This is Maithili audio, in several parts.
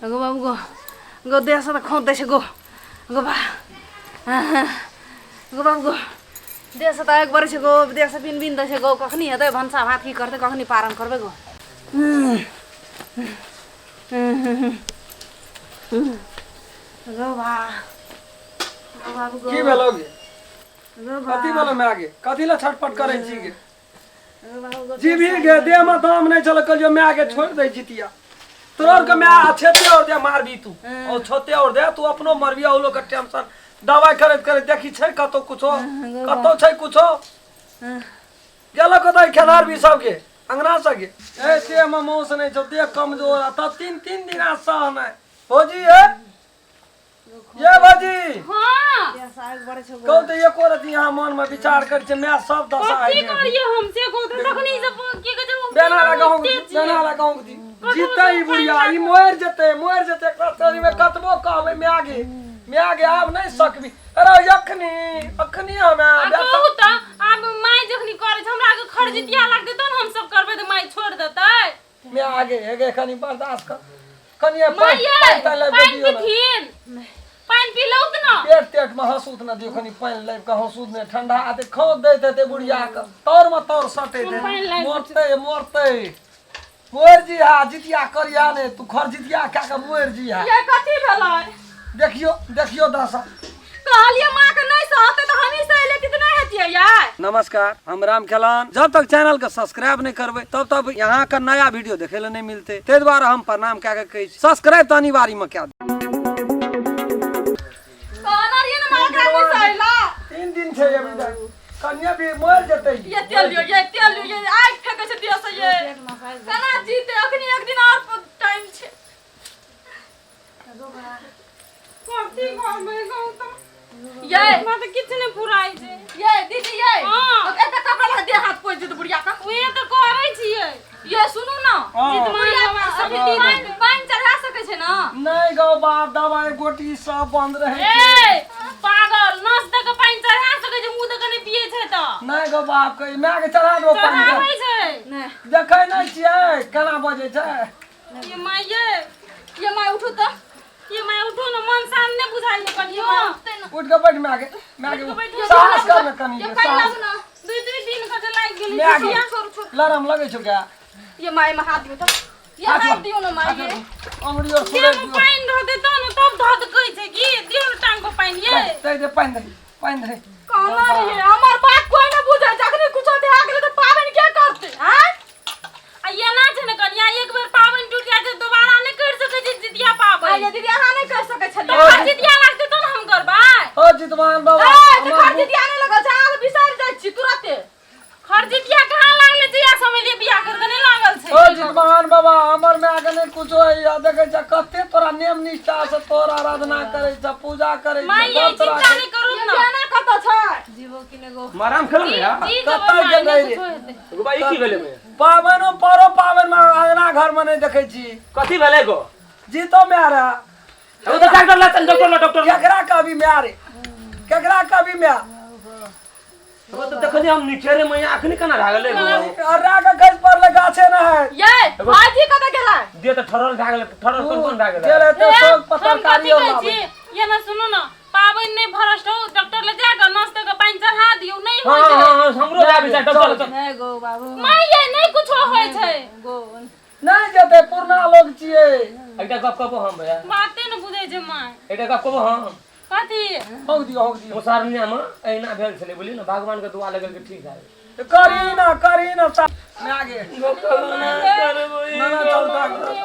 गो बाबू गो गो देहसँ तऽ खोंत दै छै गो गो बा गो बाबू गो देहसँ तऽ आगि बरै छै गो देहसँ बिन बिन दै छै गो कखनी हेतै भनसा भात की करतै कखनी पारण करबै गो गो बा गो बाबू गो की भेलो गे गो बा कथी भेलो माय गे कथी लए छटपट करै छी गे गो बाबू गो जीभी गे देह में दम नहीं चल कहलियो माय के छोड़ दे जितिया तोरा के माय छेते और दे मारबी तू और छोते और दे तू अपनो मरबी और लोग के टेंशन दवाई करैत करैत देखी छै कतौ कुछो कतौ छै कुछो गेलो कतौ खेनार भी सबके अंगना सबके ए देह में मौस नहीं छौ देह कमजोर आ तब तीन तीन दिन आ सह नहीं भौजी ए ये भौजी हां देहसँ आगि बरै छै गो कहू तऽ एको रति यहाँ मन में विचार करै छै माय सब दशा कथी होइ छै करिए हमसे कहू तऽ तखनी सब की कहै छै बेना लगा बेना लगा दी जीतै ई बुढ़िया ई मरि जेतै मरि जेतै एकरा शरीर में कतबो कहबै माय गे माय गे आब नहि सकबी अरे अखनी अखनी हमे आ कहू तऽ आब माय जखनी करै छै हमरा आगे खरजितिया लागतै तहन हम सब करबै तऽ माय छोड़ि देतै माय आगे हेगे कनी बर्दाश्त कर कनी माय पानि ये पानि तानि लाबि कऽ पानि दियौ ने पीथिन पानि पीलौत न पेट तेट में हंसूत न दियौ कनी पानि लाबि कऽ हंसूत ने ठंडा आते खौं दैत हेतै बुढ़िया के तौर में तौर सटैत पानि हेतै लाबि मरतै मरतै मरि जिहा जितिया करिया ने तू खर जितिया कए कऽ मरि जिहा ये कथी भेलै देखियो देखियो दशा कहलियै माँ के नहि सहतै तऽ हमही सहि लेती तऽ नहि हेतियै यार नमस्कार हम राम खेलान जब तक चैनल के सब्सक्राइब नहीं करबै तब तक यहाँ का नया वीडियो देखे ला नहीं मिलते ताहि दुआरे हम प्रणाम कए के कहै छी सब्सक्राइब तऽ अनिवार्य में कए दियौ। कहना रहियै ने माँ एकरा नहि सहिला तीन दिन छै अभी तक कनिया भी मरि जेतै ये तेल लियो ये तेल लियो ये आगि फेकै छै देह से ये केना जीते अखनी एक दिन और टाइम छै कथी करबै कहू तऽ ये हमरा तऽ किछु नहि फुराइ छै ये दीदी ये हाँ। एकटा कपड़ा लगा देह हाथ पोछि देतै बुढ़िया के उहे तऽ करै छियै ये सुनू ना हाँ। बुढ़िया अभी पानि पानि चढ़ा सकै छै ना नहि गौ बाप दवाई गोटी सब बंद रहै छै ए पागल नस दऽ के पानि चढ़ा सकै छै मुँह दऽ के नहि पियै छै तऽ नहि गौ बाप के माय के चढ़ा देबो पानि के। चढ़ाबै छै नहि देखै नहि छियै केना बजै छै ये माय ये ये माय उठू तऽ ये माय उठो ने मन शांत नहि बुझाइ छै कनियो उठ के बैठ माय के माय उठि कऽ के बैठो। साहस कर ने कनी ये के पानि साहस लाबू ना दुई दुई दिन के जे लागि गेलै माय जितिया के लरम लगै छौ क्या ये माय में हाथ दियौ तऽ ये हाथ दियौ ना माय ये अंगुरी और देह सुरैक मे दियौ पानि रहतै तब ने तब धधकै छै की दियौ ने टांग पर पानि ये दे दे पानि दे पानि दे कहना रहियै हमर बात कोइ नहि बुझै छै अखनी कुछो भए गेलै तऽ पाबनि के करतै आँय आ एना छै ने कनिया एक बेर पाबनि टूटि जाइ छै दोबारा नहि करि सकै छै जितिया पाबनि आइ दीदी अहाँ नहि कर सकै तऽ छलियै खर जितिया लागतै तब ने हम करबै ओ जितवान बाबा ए तऽ हमर खर जितिया नहि लगल छै अहाँ तऽ बिसरि जाइ छी तुरते खर जितिया कहाँ लागलै जहिया समय लिए बियाह करके नहि लागल छै ओ जितवान बाबा हमर माय के नहि कुछो होइया देखै छ कते तोरा नेम निष्ठा से तोरा आराधना करै छ पूजा करै छ माय ये व्रत चिंता राखै नहि करू ये ने गाना कतऽ छै जीवो कि ने गो माराम खेलो ने यार जी कतऽ जब गेल माय रही नहि रे? कुछो हेतै एगो बा ई की भेलै बे? पाबनो परो पाबन में अंगना घर में नहीं देखै छी कथी भेलै गो जीतो माय रे एगो तऽ डॉक्टर ला चल डॉक्टर ला डॉक्टर ला केकरा कहबी माय रे केकरा कहबी माय एगो तऽ देखली हम नीचे रे मैया अखनी केना भए गेलै गो अर्रा के खसि पड़ले गाछे न है ये भाईजी कतऽ गेलै दे तऽ ठरल भए गेलै ठरल कोन कोन भए गेलै गेल हेतै सब हम तरकारी कथी और कहै लाबै छी ये ना सुनू ना पाबनि नहि भरस्ट हो डॉक्टर लग जा कऽ नस दऽ कऽ पानि चढ़ा दियौ नहि हाँ होइ छै हाँ हाँ हमरो जाबे छै डॉक्टर लग चल नहि गो बाबू माय ये नहि कुछो होइ छै गो नहि जेतै पुरना लोग छियै एकटा गप कहबो हम भैया बाते नहि बुझै छै माय एकटा गप कहबो हम कथी हौक दियौ हौक दियौ मुसहरनिया में अहिना भेल छलै बुझलियै ने भगवान के दुआ लगल के ठीक भए गेल करी ना करी ना माय गे ना ना चल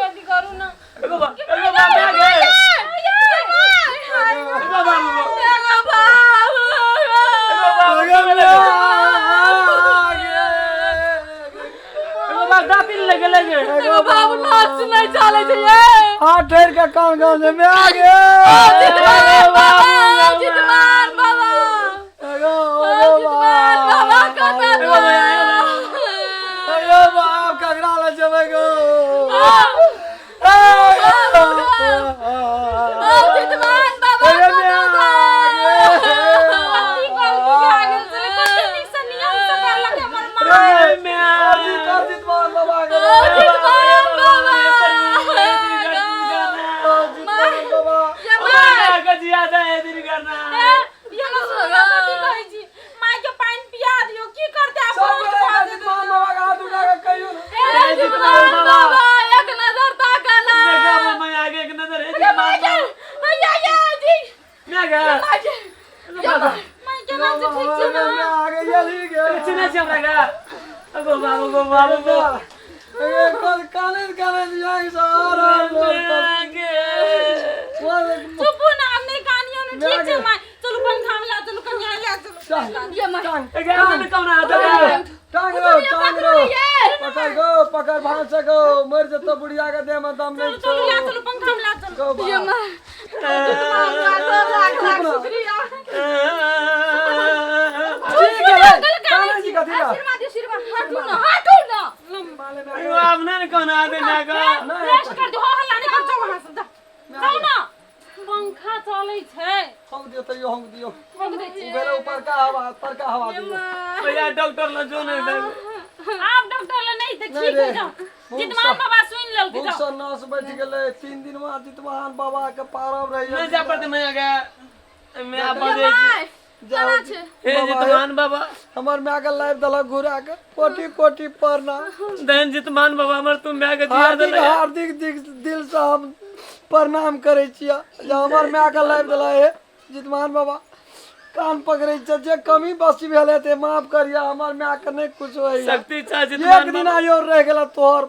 अथी करू ना एगो बा एगो बा माय गे एगो बा एगो बाबू एगो बा एगो बा दाँती लग गेलै गे एगो बाबू नाच नहि चलै छै ये हाथ ठहर के कान गाँव से माय गे जितमान बाबा जितमान बाबा एगो जितमान बाबा कतऽ एगो बा एगो बाप ककरा लग जेबै गो जितमान बाबा कथी गलती भए गेल छलै कते नीकसँ नियमसँ करलक हमर माय जितमान बाबा जितमान बाबा ओ करना ए, ये ना सुन ना कथी कहै छी माय के पानि पिया दियौ की करतै आब सब बहुत गोटे भऽ जितमान बाबा के हाथ उठा के कहियो ने। हे जितमान बाबा एक नजर ताका ना देखा मैं आगे एक नजर है जितमान बाबा भैया ये जी मैं गे माय के माय के ना छै ठीक छै ना मैं आगे गेली गे चिन्है छी हमरा गे गो बाबू गो बाबू गो ए कल काने काने जाई सारा गे चुप ना आब नहि कानियौ ने ठीक छै माय चलू पंखा में ला चलू कनिया ला चलू ये माय ए गे हम कौन आता है टांग रो टांग रो पकड़ गो पकड़ भांस गो मर जतो बुढ़िया के देह में दम नहीं चलू चलू ला चलू पंखा में ला चलू गो ये माय जितमान बाबा लाख लाख शुक्रिया ठीक है काने जी कथी ला आशीर्वाद दियौ, आशीर्वाद हटू ना हटू ना अब नहीं कौन आते ना गा रेस्ट कर दो हो हल्ला नहीं कर जाओ वहां से जा जाओ ना पंखा चलै छै होंक दियो तैयो होंक दियो होंक दै छियै मेरे ऊपर का हवा ऊपर का हवा दियो भैया डॉक्टर ला जो नहीं दे आब डॉक्टर ले नहीं तऽ नहीं ठीक हो रे। जाओ भूख जितमान सँ- बाबा सुनि लेलकै भूख जाओ सँ नस बैठ गेलै 3 दिन बाद जितमान बाबा के पारब रही नहीं जा पड़ते मैं गे मैं आप बजे माय जाओ हे जितमान बाबा हमर माय के लाइव देलक घुरा के कोटि कोटि प्रणाम देन जितमान बाबा हमर तू मैं के जिया हार्दिक देले हार्दिक दिल से हम प्रणाम करै छियै जे हमर माय के लाइव देला हे जितमान बाबा कान पकड़ै छियै जे कमी बसी भेल हेतै माफ करिया हमर माय के नहि कुछ होइया शक्ति चा जितमान एक दिन आयो रहि गेला तोहर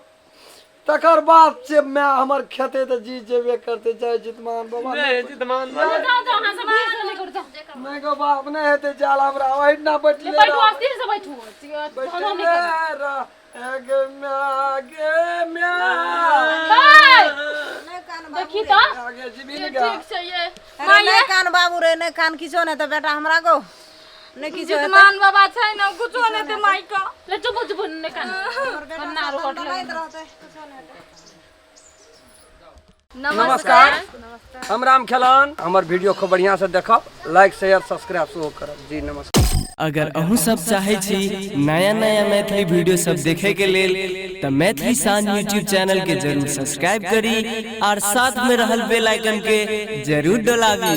तकर बाद से माय हमर खेते तऽ जी जेबे करते जय जितमान बाबा जय जितमान बाबा जाओ जाओ अहाँ सब भीड़ से नहीं करू जाओ नहि गो बाप नहि हेतै जाल हमरा ओहिना बैठले बैठू अस्थिर से बैठू धनो नहीं करू गे माय गे माय नहि कान बाबू देखी तऽ आगे जीबी ने गा ठीक छै ये अरे नहि कान बाबू रे नहि कान किछो नहि तऽ बेटा हमरा गो नहि किछो हेतै। जितमान बाबा छै ने कुछो नहि ते माय के ले चुप चुप नहीं कान हमर बेटा कन्ना सब रोड दंदनाइत रहतै किछो नहि हेतै। नमस्कार हम राम खेलन हमर वीडियो खूब बढ़िया से देखब लाइक शेयर सब्सक्राइब सेहो करब जी नमस्कार। अगर अहूँ सब चाहे छी नया नया मैथिली वीडियो सब देखे के लेल त मैथिली शान यूट्यूब चैनल के जरूर सब्सक्राइब करी और साथ में रहल बेल आइकन के जरूर डोलाबी।